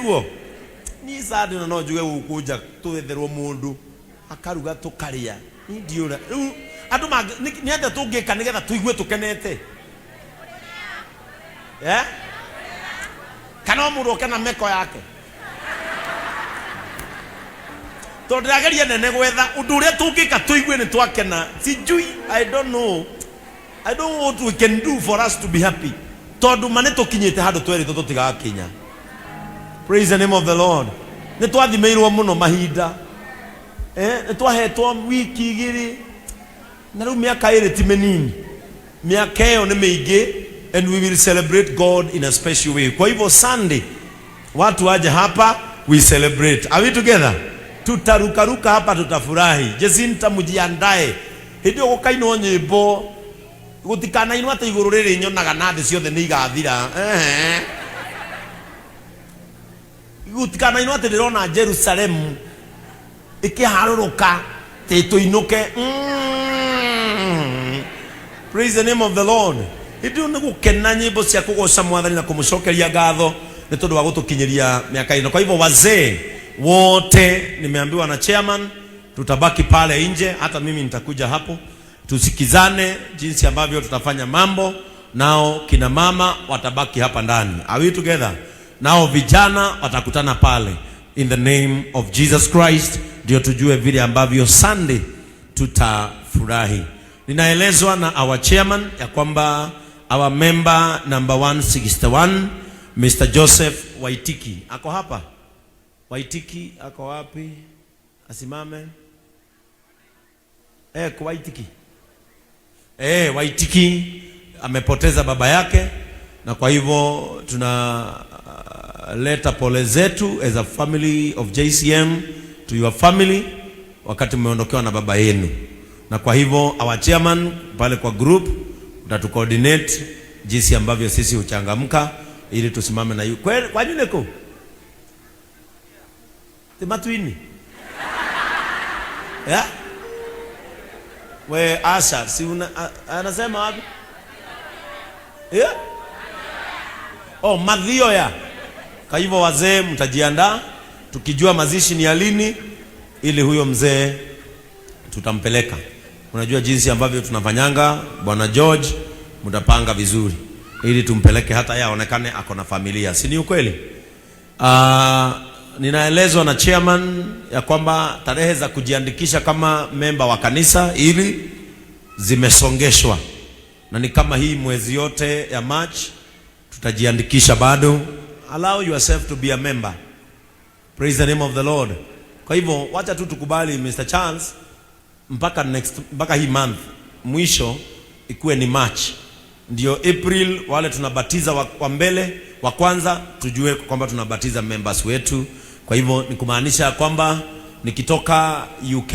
Nĩguo niĩ Sunday na no njuge gũkũ nja twetherwo mũndũ akaruga tũkarĩa. Niĩ ndiũra rĩu andũ mangĩ nĩ atĩa tũngĩka nĩgetha tũigue tũkenete? Eh? Kana o mũndũ oke na meko yake? Tondũ ndĩrageria nene gwetha ũndũ ũrĩa tũngĩka tũigue nĩ twakena. Sijui, I don't know. I don't know what we can do for us to be happy. Tondũ ma nĩ tũkinyĩte handũ twerĩtwo tũtigakinya. Praise the name of the Lord. Nĩ twathimĩirwo mũno mahinda. Eh, nĩ twahetwo wiki igĩrĩ na rĩu mĩaka ĩrĩ ti mĩnini. Mĩaka ĩyo nĩ mĩingĩ and we will celebrate God in a special way. Kwa hivyo Sunday watu waje hapa we celebrate. Are we together? Tutarukaruka hapa tutafurahi. Jacinta mujiandae. Hĩndĩ ĩyo gũkainwo nyĩmbo gũtikanainwo atĩ igũrũ rĩrĩ nyonaga na thĩ ciothe nĩ igathira. Ehe. Gũtikanainwo atĩ ndĩrona Jerusalemu ĩkĩharũrũka tĩ tũinũke. Praise the name of the Lord. Hĩndĩ ĩyo nĩ gũkena nyĩmbo cia kũgoca mwathani na kũmũcokeria ngatho nĩ tondũ wa gũtũkinyĩria mĩaka ĩno. Kwa hivyo wazee wote nimeambiwa na chairman tutabaki pale nje, hata mimi nitakuja hapo tusikizane jinsi ambavyo tutafanya mambo. Nao kina mama watabaki hapa ndani. Are we together? Nao vijana watakutana pale in the name of Jesus Christ, ndio tujue vile ambavyo Sunday tutafurahi. Ninaelezwa na our chairman ya kwamba our member number 161 Mr. Joseph Waitiki ako hapa. Waitiki ako wapi? Asimame. Kwa Waitiki. Waitiki amepoteza baba yake, na kwa hivyo tunaleta pole zetu as a family of JCM to your family wakati mmeondokewa na baba yenu. Na kwa hivyo our chairman pale kwa group utatucoordinate jinsi ambavyo sisi huchangamka ili tusimame na yu. Kwa nini ko? Ti matuini? Yeah? We Asha, si una, anasema wapi? Yeah? Oh, madhio ya. Kwa hivyo wazee mtajiandaa tukijua mazishi ni ya lini ili huyo mzee tutampeleka. Unajua jinsi ambavyo tunafanyanga, Bwana George, mtapanga vizuri ili tumpeleke hata yeye aonekane ako na familia. Si ni ukweli? Ninaelezwa na chairman ya kwamba tarehe za kujiandikisha kama memba wa kanisa ili zimesongeshwa, na ni kama hii mwezi yote ya March tutajiandikisha bado. Allow yourself to be a member. Praise the name of the Lord. Kwa hivyo wacha tu tukubali Mr. Charles mpaka next, mpaka hii month mwisho ikuwe ni March, ndio April wale tunabatiza wa mbele wa kwanza tujue kwamba tunabatiza members wetu. Kwa hivyo ni kumaanisha kwamba nikitoka UK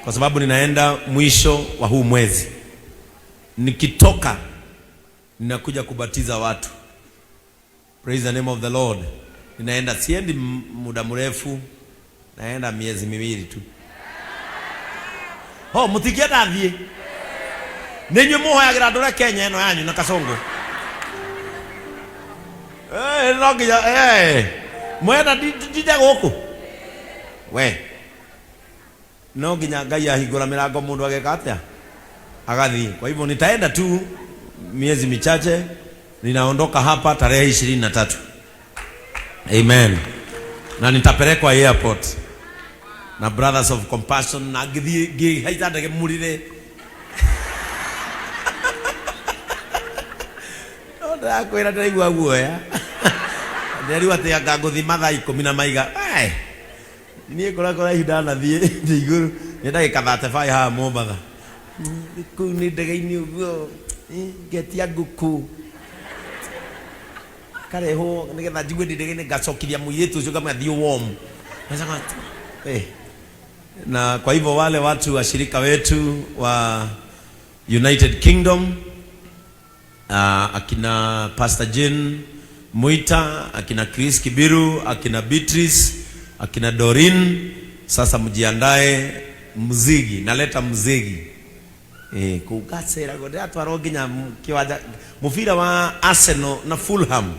kwa sababu ninaenda mwisho wa huu mwezi, nikitoka ninakuja kubatiza watu. Praise the name of the Lord. Ninaenda, siendi muda mrefu, naenda miezi miwili tu. Oh, mutikienda thiĩ. Nĩ inyuĩ mũhoyagĩra ndũre Kenya ĩno yanyu na Kasongo. No nginya, mwenda ndinde gũkũ? We. No nginya Ngai ahingũra mĩrango mũndũ ageka atĩa? Agathiĩ. Kwa hivyo nitaenda tu miezi michache, ninaondoka hapa tarehe 23. Amen. Na nitapelekwa airport na Brothers of Compassion na ngĩthiĩ ngĩhaica ndege mũrire. No ndĩrakwĩra ndĩraigua guoya. Ndĩrarigwo atĩ anga ngũthiĩ mathaa ikũmi na maiga. Ai. Niĩ ngoragwo kũraihu ndanathiĩ ndĩ igũrũ. Nĩ ndagĩka 35 haha Mombatha. Kũu nĩ ndege-inĩ ũguo ngetia ngũkũ. Karehwo nĩgetha njigue ndĩ ndege-inĩ ngacokithia mũirĩtu ũcio ngamwĩra thiĩ warm. Na kwa hivyo wale watu washirika wetu wa United Kingdom, akina Pastor Jane Muita, akina Chris Kibiru, akina Beatrice, akina Doreen, sasa mjiandae mzigi, naleta mzigi. Ĩĩ, kũu ngaceragwo ndĩratwarwo nginya kĩwanja mũbira wa Arsenal na Fulham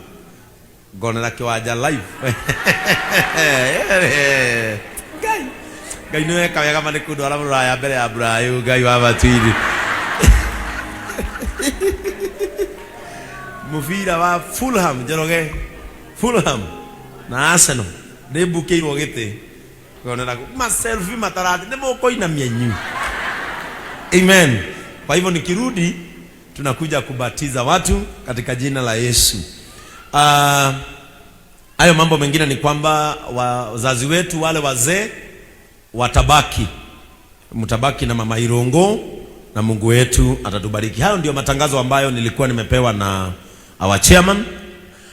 ngonera kĩwanja live. Ngai Ngai nĩ weka wega ma nĩ kũndwara rũraya mbere ya Brayo. Ngai wa matuinĩ, mũbira wa Fulham, Njoroge, Fulham na Arsenal, nĩ mbukĩirwo gĩtĩ ngonera ma selfie matarathi nĩ mũkũinamia inyuĩ. Amen. Kwa hivyo nikirudi tunakuja kubatiza watu katika jina la Yesu. Hayo mambo mengine ni kwamba wazazi wetu wale wazee watabaki, mtabaki na mama Irongo na Mungu wetu atatubariki. Hayo ndio matangazo ambayo nilikuwa nimepewa na our chairman.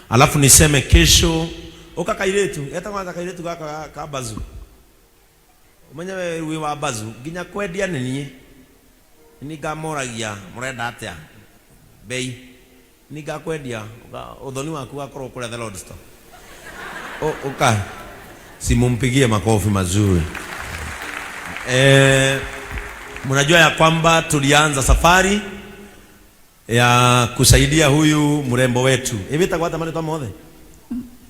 Alafu niseme kesho uka kairetu eta kwanza kairetu gaka ka bazu umenye we wi wa bazu nginya kwendia nĩ niĩ nĩ ngamoragia mũrenda atĩa bei nĩ ngakwendia ũthoni waku wakorwo kũrĩa the Lord store. Uka simumpigie makofi mazuri. Mnajua ya kwamba tulianza safari ya kusaidia huyu mrembo wetu ĩwĩtagwo atĩa marĩtwa mothe?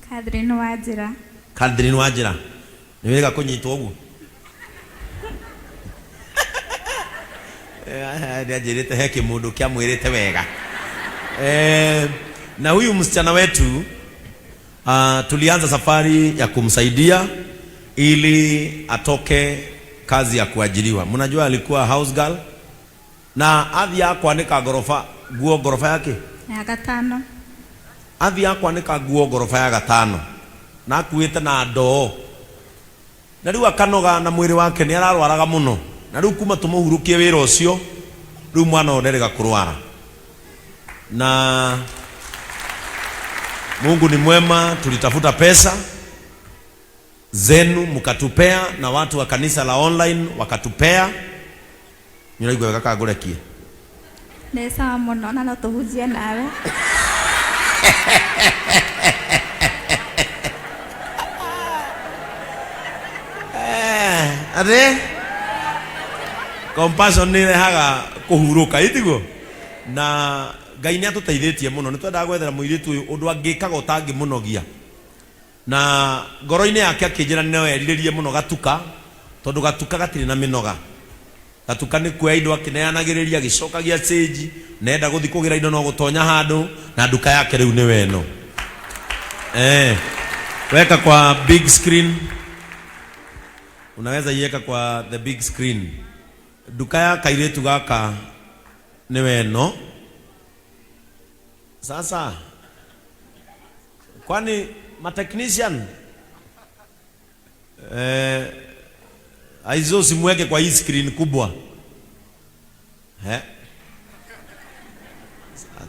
Catherine Wanjĩra. Catherine Wanjĩra, nĩ wĩga kũnyitwo ũguo nĩanjĩrĩte he kĩmũndũ kĩamwĩrĩte wega. Na huyu msichana wetu, tulianza safari ya kumsaidia ili atoke kazi ya kuajiriwa. Mnajua alikuwa house girl na athiaga kwanĩka ngoroba nguo ngoroba yake ya gatano. Athiaga kwanĩka nguo ngoroba ya gatano na akuĩte na ndoo na rĩu akanoga na mwĩrĩ wake nĩ ararwaraga mũno, na rĩu kuma tũmũhurũkie wĩra ũcio rĩu mwana ũyũ nderĩga kũrwara. Na Mungu ni mwema, tulitafuta pesa zenu mkatupea na watu wa kanisa la online wakatupea. Nĩũraigua wega kangũrekie? Nĩ sawa mũno na no tũhunjie nawe. Atĩ compassion nĩ ĩrehaga kũhurũka, ĩtiguo? Na Ngai nĩ atũteithĩtie mũno. Nĩ twendaga gwethera mũirĩtu ũyũ ũndũ angĩkaga ũtangĩmũnogia, na ngoro-inĩ yake akĩnjĩra no erirĩrie mũno gatuka, tondũ gatuka gatirĩ na mĩnoga. Gatuka nĩ kuoya indo akĩneanagĩrĩria agĩcokagia cĩnji, nenda gũthiĩ kũgĩra indo no gũtonya handũ, na nduka yake rĩu nĩwe ĩno. Weka kwa big screen, unaweza iweka kwa the big screen. Nduka ya kairĩtu gaka nĩwe ĩno. Sasa kwani ma technician aizo simweke kwa hii screen kubwa eh,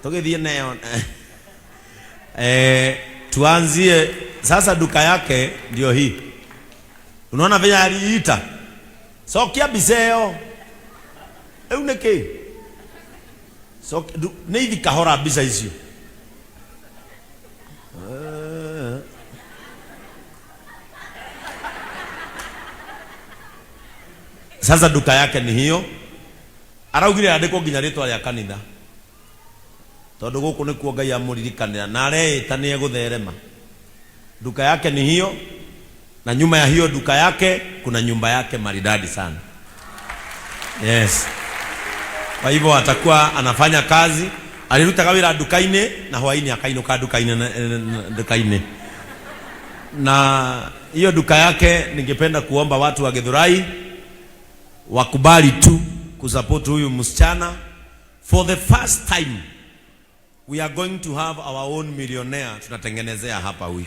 tũgĩthiĩ nayo. Tuanzie sasa. Duka yake ndio hii, unaona vile aliita cokia mbica ĩyo rĩu nĩ kĩ. Nĩ ithi kahora mbica icio. Sasa duka yake ni hiyo. Araugire andĩkwo nginya rĩtwa rĩa kanitha tondũ gũkũ nĩkuo Ngai amũririkanĩra na areĩta nĩ egũtherema. Duka yake ni hiyo, na nyuma ya hiyo duka yake kuna nyumba yake maridadi sana. Yes, kwa hivyo atakuwa anafanya kazi, alirutaga wĩra nduka-inĩ na hwaĩ-inĩ akainũka nduka-inĩ nduka-inĩ. Na hiyo duka yake, ningependa kuomba watu wa Githurai wakubali tu kusupport huyu msichana. For the first time we are going to have our own millionaire, tunatengenezea hapa huyu,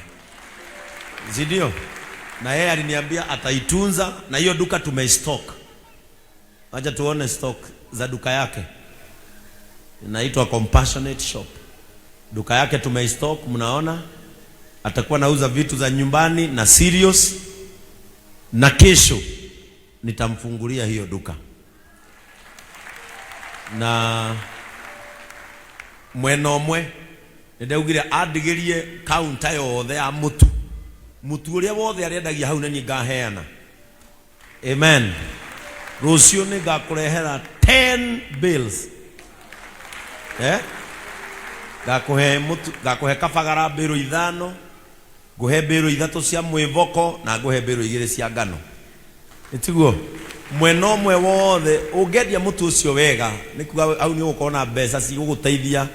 si ndio? Na yeye aliniambia ataitunza, na hiyo duka tumeistock. Acha tuone stock za duka yake, inaitwa Compassionate Shop. Duka yake tumeistock, mnaona atakuwa nauza vitu za nyumbani na cereals, na kesho nitamfungulia hiyo duka. Na mwena ũmwe nĩndaugire andigĩrie kaunta yothe ya mũtu, mũtu ũrĩa wothe arĩendagia hau nĩ niĩ ngaheana. Amen. Rũciũ nĩ ngakũrehera 10 10 bills eh ngakũhe mũtu ngakũhe kabagara mbĩrũ ithano ngũhe mbĩrũ ithatũ cia mwĩvoko na ngũhe mbĩrũ igĩrĩ cia ngano ĩtiguo mwena ũmwe wothe ũngĩendia mũtu ũcio wega nĩ kuga hau nĩ ũgũkorwo na mbeca cigũgũteithia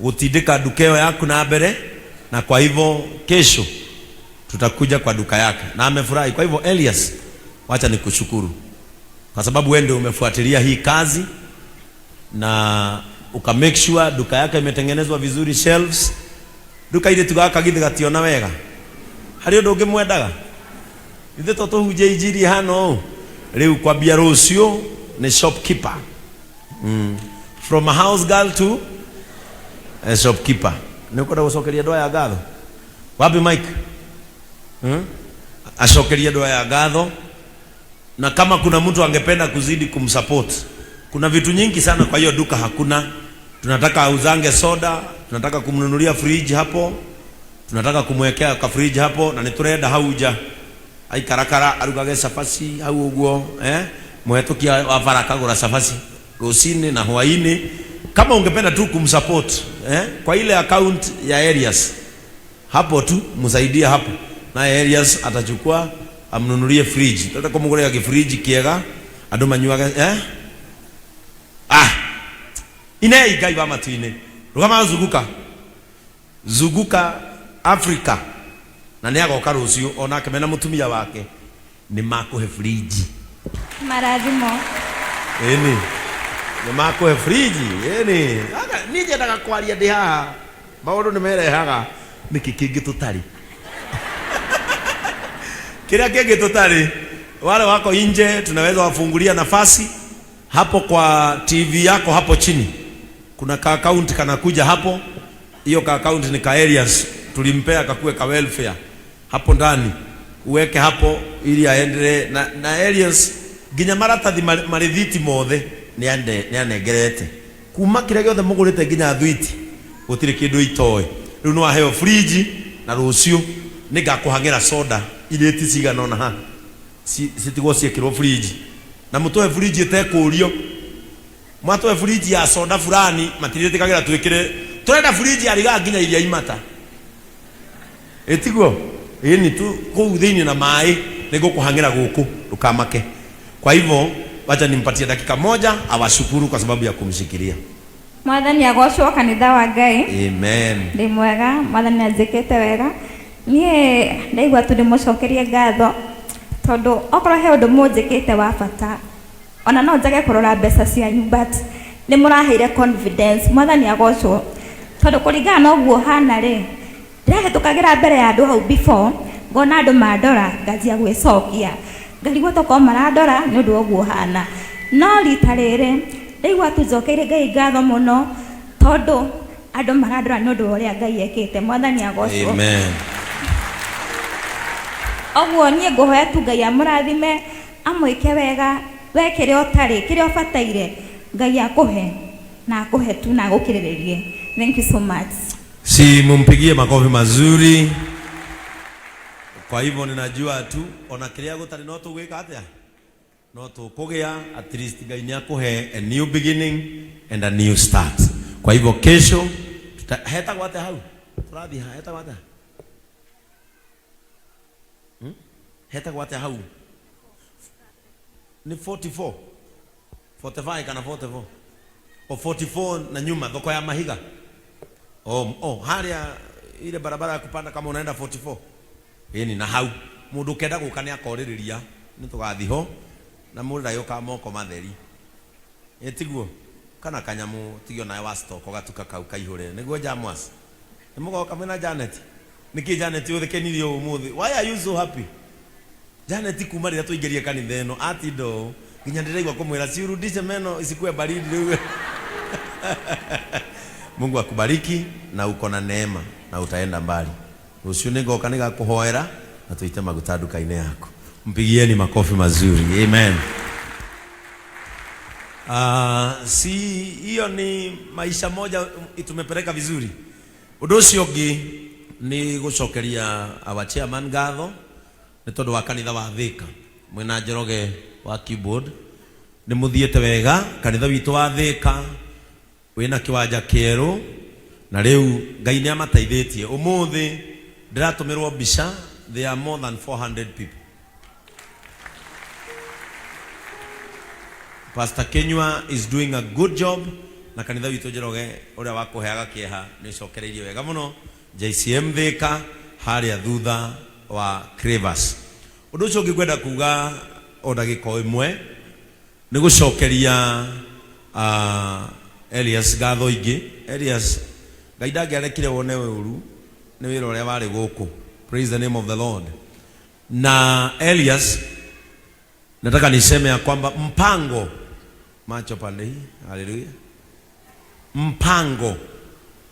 gũtindĩka nduka ĩyo yaku na mbere na kwa hivyo kesho tutakuja kwa duka yake na amefurahi. Kwa hivyo Elias, wacha nikushukuru kwa sababu wewe ndio umefuatilia hii kazi na uka make sure duka yake imetengenezwa vizuri shelves. Duka ile tugaka githi gationa wega hari undu ungi mwendaga ithe to tuhunjie injiri hano ũũ. Rĩu kwambia rũciũ nĩ shopkeeper from a house girl to a shopkeeper. Nĩ ũkwenda gũcokeria andũ aya ngatho? Wapi Mike? Acokerie andũ aya ngatho, na kama kuna mtu angependa kuzidi kumsupport, kuna vitu nyingi sana kwa hiyo duka hakuna. Tunataka auzange soda, tunataka kumnunulia fridge hapo, tunataka kumwekea ka fridge hapo, na nĩtũrenda hau nja aikarakara arugage cabaci hau ũguo eh? Mũhetũkia wa bara akagũra cabaci rũcinĩ na hwainĩ. Kama ungependa tu kumsupport eh? Kwa ile account ya Elias hapo tu msaidie hapo, naye Elias atachukua amnunulie fridge. Tata kumugurira gifridge kiega andu manyuage eh? Ah, inei Ngai wa matu-inĩ rũgama zunguka zunguka Africa na nĩ agoka rũciũ onake mena mũtumia wake nĩ makũhe fridge. Marathimo. Ĩni nĩ makũhe fridge. Ĩni niĩ nyendaga kwaria ndĩ haha maũndũ nĩ merehaga nĩkĩ kĩngĩ tũtarĩ kĩrĩa kĩngĩ tũtarĩ wale wako nje tunaweza wafungulia nafasi hapo kwa TV yako hapo chini kuna ka account kanakuja hapo. Hiyo ka account ni ka Elias, tulimpea kakue ka welfare hapo ndani, uweke hapo ili aendelee na Elias nginya maratathi marithiti mothe nĩ anengerete kuma kĩrĩa gĩothe mũgũrĩte nginya thwiti gũtirĩ kĩndũ itoĩ. Rĩu nĩ waheo fridge na rũciũ nĩngakũhang'ĩra soda irĩti cigana ũna haha citigwo ciĩkĩrwo fridge na mũtũhe fridge ĩtekũrio mwatũhe fridge ya soda fulani matirĩtĩkagĩra twĩkĩre tũrenda fridge ya rigaa nginya iria imata ĩtiguo ĩni tu kũu thĩinĩ na maĩ nĩngũkũhang'ĩra gũkũ ndũkamake. Kwa hivyo wacha nimpatie dakika moja awashukuru kwa sababu ya kumshikilia. Mwathani agocwo kanitha wa Ngai. Amen. Ndĩ mwega, mwathani anjĩkĩte wega. Niĩ ndaigua tu ndĩmũcokerie ngatho tondũ okorwo he ũndũ mũnjĩkĩte wa bata ona no njage kũrora mbeca cianyu but nĩ mũraheire confidence. Mwathani agocwo tondũ kũringana na ũguo hana rĩ ndĩrahĩtũkagĩra mbere ya andũ hau before ngona andũ mandora nganjia gwĩcokia ngarigwo tokorwo marandora nĩ ũndũ wa ũguo hana no rita rĩrĩ ndaigua tu njokeire Ngai ngatho mũno tondũ andũ marandora nĩ ũndũ wa ũrĩa Ngai ekĩte. Mwathani agocwo. Amen. Ũguo niĩ ngũhoya tu Ngai amũrathime amwĩke wega we kĩrĩa ũtarĩ kĩrĩa ũbataire Ngai akũhe na akũhe tu na agũkĩrĩrĩrie. Thank you so much. Si mumpigie makofi mazuri. Kwa hivyo ninajua tu ona kĩrĩa gũtarĩ no tũgwĩka atĩa no tũkũgĩa at least Ngai nĩ akũhe a new beginning and a new start. Kwa hivyo kesho hetagwo atĩa hau tũrathiĩ ha hetagwo atĩa Hetagwo atĩa hau nĩ 44 45 kana 44 o 44 na nyuma thoko ya mahiga oh, haria ile barabara ya kupanda kama unaenda 44 ĩni na hau mũndũ ũkenda gũka nĩ akorĩrĩria nĩ tũgathiĩ ho na mũndũ ndagĩũkaga moko matheri ĩtiguo kana kanyamũ tigio nawe wa stock gatuka kau kaihũre nĩguo jamwas nĩ mũgoka mwĩna Janet nĩkĩ Janet ũthekenirie ũmũthĩ? Why are you so happy, Janet? Kuma rĩrĩa tũingĩrie kanitha ĩno atinda ũũ nginya ndĩraigua kũmwĩra ciurudishe meno isikue baridi rĩu. Mungu akubariki na uko na neema na utaenda mbali. Rũciũ nĩngoka nĩgakũhoera na tuite maguta nduka-inĩ yaku. Mpigieni makofi mazuri. Amen. Si hiyo ni maisha moja tumepeleka vizuri. Ũndũ ũcio ũngĩ nĩ gũcokeria our chairman ngatho nĩ tondũ wa kanitha wa Thika mwĩna Njoroge wa keyboard. Nĩ mũthiĩte wega, kanitha witũ wa Thĩka wĩna kĩwanja kĩerũ, na rĩu Ngai nĩ amateithĩtie. Ũmũthĩ ndĩratũmĩrwo mbica, there are more than 400 people. Pastor Kinyua is doing a good job na kanitha witũ Njoroge ũrĩa wa kũheaga kĩeha nĩ ũcokereirie wega mũno JCM Thĩka harĩa thutha wa Crevas. Ũndũ ũcio ũngĩ ngwenda kuga o ndagĩka o ĩmwe nĩ gũcokeria Elias ngatho ingĩ. Elias, Ngai ndangĩarekire wone ũru nĩ wĩra ũrĩa warĩ gũkũ. Praise the name of the Lord. Na Elias, nataka niseme ya kwamba mpango, macho pande hii, haleluya, mpango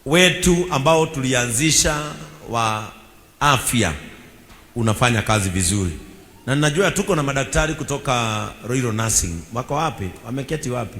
wetu ambao tulianzisha wa afya unafanya kazi vizuri, na najua tuko na madaktari kutoka Royal Nursing. Wako wapi? Wameketi wapi?